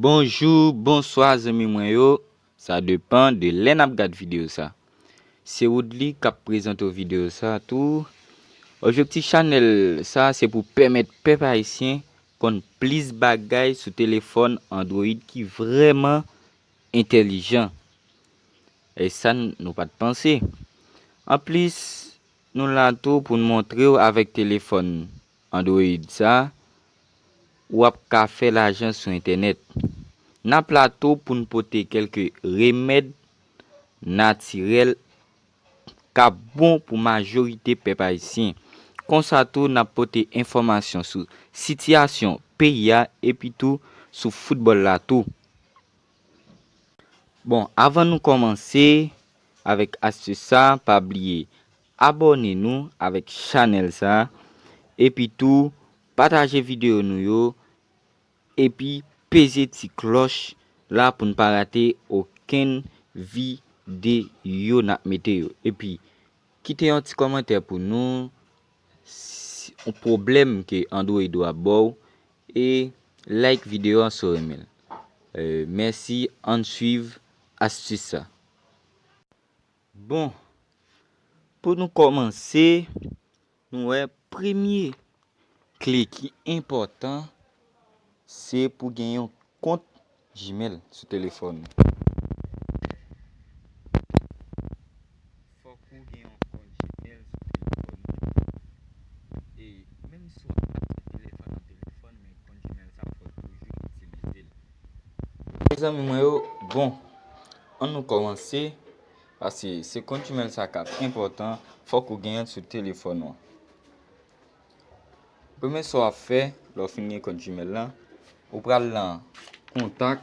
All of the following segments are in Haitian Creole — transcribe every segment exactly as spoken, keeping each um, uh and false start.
Bonjou, bonswa zanmi mwen yo. Sa depann de lè n ap gad videyo sa. Se Woodly k ap prezante w videyo sa tou. Objektif chanèl sa se pou pèmèt pèp ayisyen konn plis bagay sou telefòn Android ki vrèman entèlijan. E sa n-, nou pa t panse. Anplis, nou la tou pou n montre w avèk telefòn Android sa, w ap ka fè lajan sou entènèt. N ap la tou pou n pote kèlke remèd natirèl k ap bon pou majorite pèp ayisyen. Konsa tou, n ap pote enfòmasyon sou sitiyasyon peyi a epi tou sou foutbòl la tou. Bon, avan nou kòmanse avèk astis sa, pa bliye abòne nou avèk chanèl sa, epi tou pataje videyo nou yo, epi peze ti klòch la pou n pa rate okenn videyo n ap mete yo. Epi kite yon ti kòmantè pou nou, s-, yon pwoblèm ke Android ou ap ba w, e like videyo an si w renmen l. E, mèsi, ann swiv astis sa. Bon, pou nou kòmanse, nou wè premye kle ki enpòtan, se pou gen yon kont Gmail sou telefòn ou. Fòk ou gen yon kont Gmail sou telefòn ou. E menm si w ap pase telefòn an telefòn, men kont Gmail sa fòk toujou itilize l. Mezanmi mwen yo, bon, ann nou kòmanse, paske se kont Gmail sa k ap enpòtan, fòk ou genyen l sou telefòn ou an. Premye sa w ap fè, lè w fin gen kont Gmail lan, ou pral nan kontak.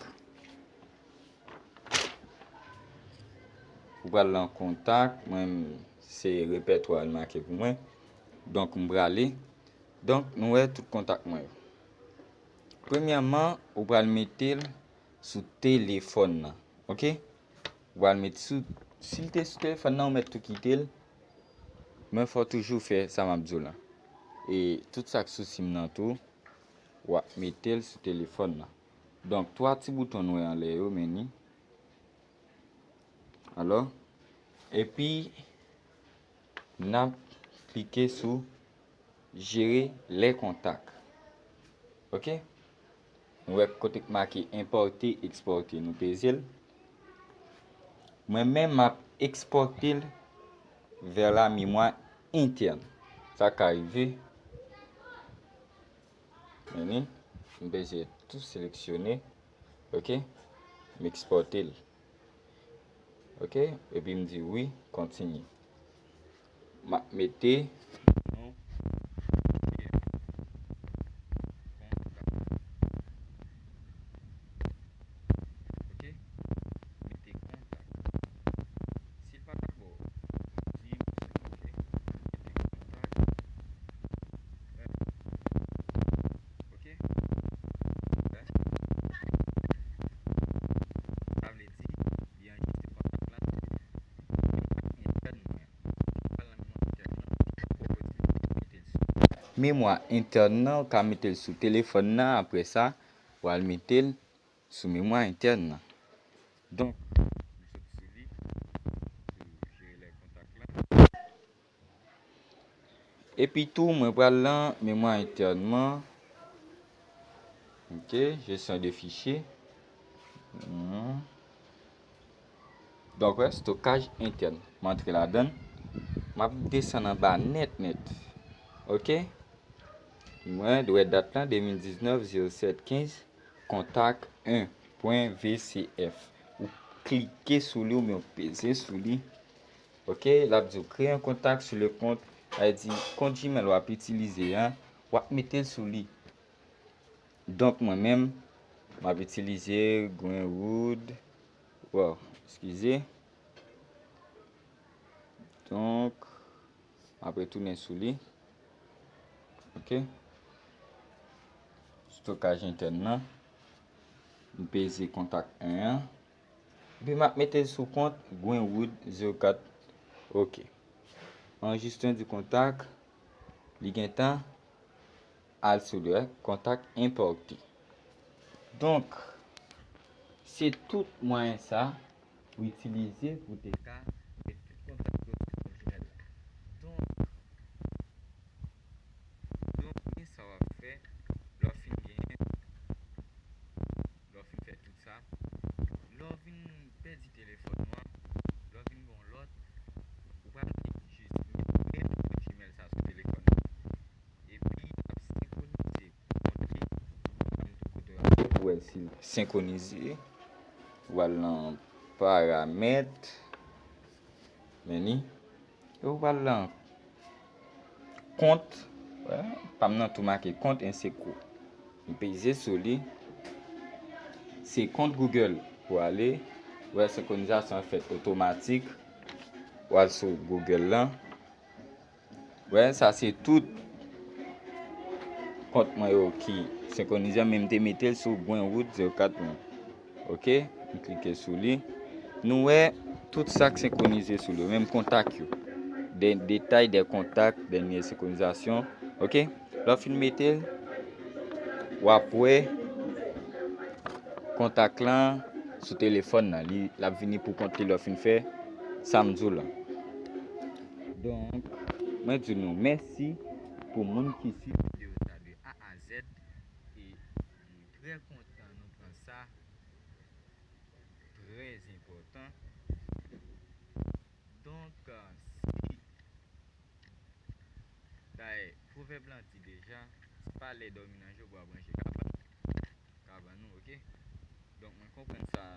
Ou pral nan kontak, mwen menm se repètwa l make pou mwen. Donk m prale. Donk nou wè tout kontak mwen yo. Premyèman, ou pral mete l sou telefòn nan, oke? Ou pral met sou, si l te sou telefòn nan, ou mèt tou kite l. Men fò w toujou fè sa m ap di w lan. E tout sa k sou sim nan tou, w ap mete l sou telefòn nan. Donk, twa ti bouton n wè anlè yo, men ni. Alò, epi n ap klike sou Gérer les contacts. Oke? Nou wè kote k make enpòte, ekspòte. Nou peze l. Mwen menm, m ap ekspòte l vers la mémoire interne. Sa ka rive. Men ni, m peze tou seleksyone. Oke? M ekspòte l. Oke? Epi m di wi, kontinye. M ap mete non. Oke? Mete kontak. Si l pa dakò, di m, oke? Mete kontak. Oke? Sa vle di, li anrejistre kontak la. Memwa entèn nan, ou ka mete l sou telefòn nan, apre sa, ou al mete l sou memwa entèn nan. Donk, m sot sou li, sou jere lè kontak la. Epi tou, mwen pral nan memwa entèn nan. Ok, gestion de fichier. Mhm. Donk, wè, stokaj entèn. M antre ladan l. M ap desann anba nèt, nèt. Ok? Mwen, wè dat lan, de mil diznèf, zewo sèt kenz, kontak en pwen V C F. Ou klike sou li, oubyen ou peze sou li. Ok? L ap di w kreye yon kontak sou le kont. Sa vle di, kont Gmail w ap itilize an, w ap mete l sou li. Donk, mwen menm, m ap itilize Gwenwood. Wow, eskize. Donk, m ap retounen sou li. Ok. Stokaj entèn nan. M peze kontak en an. Epi m ap mete l sou kont Gwenwood zewo kat. Ok. Anrejistre di kontak. Li gentan al sou li, wè, kontak enpòte. Donk, Se tout mwayen sa ou itilize pou te ka met tout kontak yo sou Gmail la. Donk, donk, men sa w ap fè, lè w fin genyen, lè w fin fè tout sa, lè w vin pèdi telefòn ou an, lè w vin gen yon lòt, ou pral jis met menm Gmail sa sou telefòn ou. Epi l ap senkwonize pou kont li. Pou wè si l senkwonize. Ou al nan paramèt. Men li. E ou al nan kont. Wè, pa m nan tou make kont ensekwo. M peze sou li. Se kont Google ou ale. Wè, senkronizasyon an fèt otomatik. Ou al sou Google lan. Wè, sa se tout kont mwen yo ki senkwonize, men m te mete l sou Gwenwood zewo kat wan. Oke, m klike sou li. Nou wè tout sa k senkwonize sou li, menm kontak yo. De, detay de kontak, dènye senkronizasyon. Oke, lè w fin mete l, w ap wè kontak lan sou telefòn nan. Li, l ap vini pou kont li lè w fin fè sa m di w lan. Donk, mwen di nou mèsi pou moun ki swiv videyo sa de A a Z. E nou trè kontan nou pran sa. Trè enpòtan. Donk, si, dayè, pwovèb lan di deja, se pa lè dòmi nan je pou w ap ranje kabann, kabann ou, oke? Donk, mwen konprann sa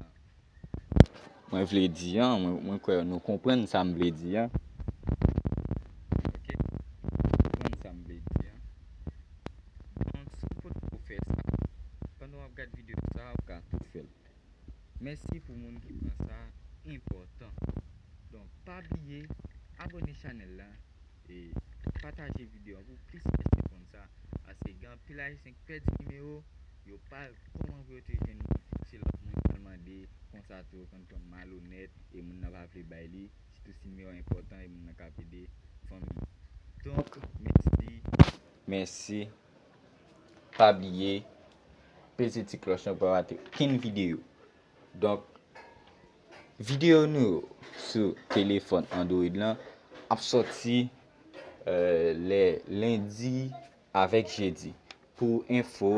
mwen vle di an, mwen, mwen kwè nou konprann sa m vle di an. Oke? Nou konprann sa m vle di an. Donk, si w potko fè sa, pandan w ap gad videyo sa, ou ka tou fè l. Mèsi pou moun ki pran sa enpòtan. Donk, pa bliye abòne chanèl la e pataje videyo an pou plis pèsòn konn sa. Paske gen anpil ayisyen k pèdi nimewo, yo pa konnen kòman pou yo te jwenn li. Se lòt moun k al mande konsa tou, yo konn pran malonèt e moun nan pa vle bay li. Sitou si nimewo a enpòtan e moun nan ka ap ede fanmi. Donk, mèsi. Mèsi. Pa bliye peze ti klòch lan pou pa rate okenn videyo. Donk, videyo nou yo sou telefòn Android lan ap sòti, eh, lè lendi avèk jedi. Pou enfo,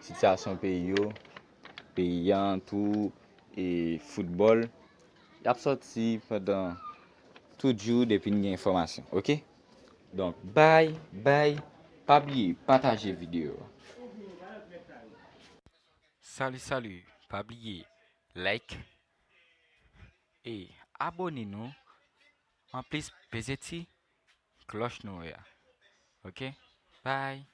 sitiyasyon peyi yo, peyi an tou, e foutbòl, y ap sòti pandan tout jou depi n gen enfòmasyon, oke? Donk, bay, bay, pa bliye pataje videyo a. Salut, salut, pa bliye like e abòne nou. Anplis, peze ti klòch nou a. Oke? Bye.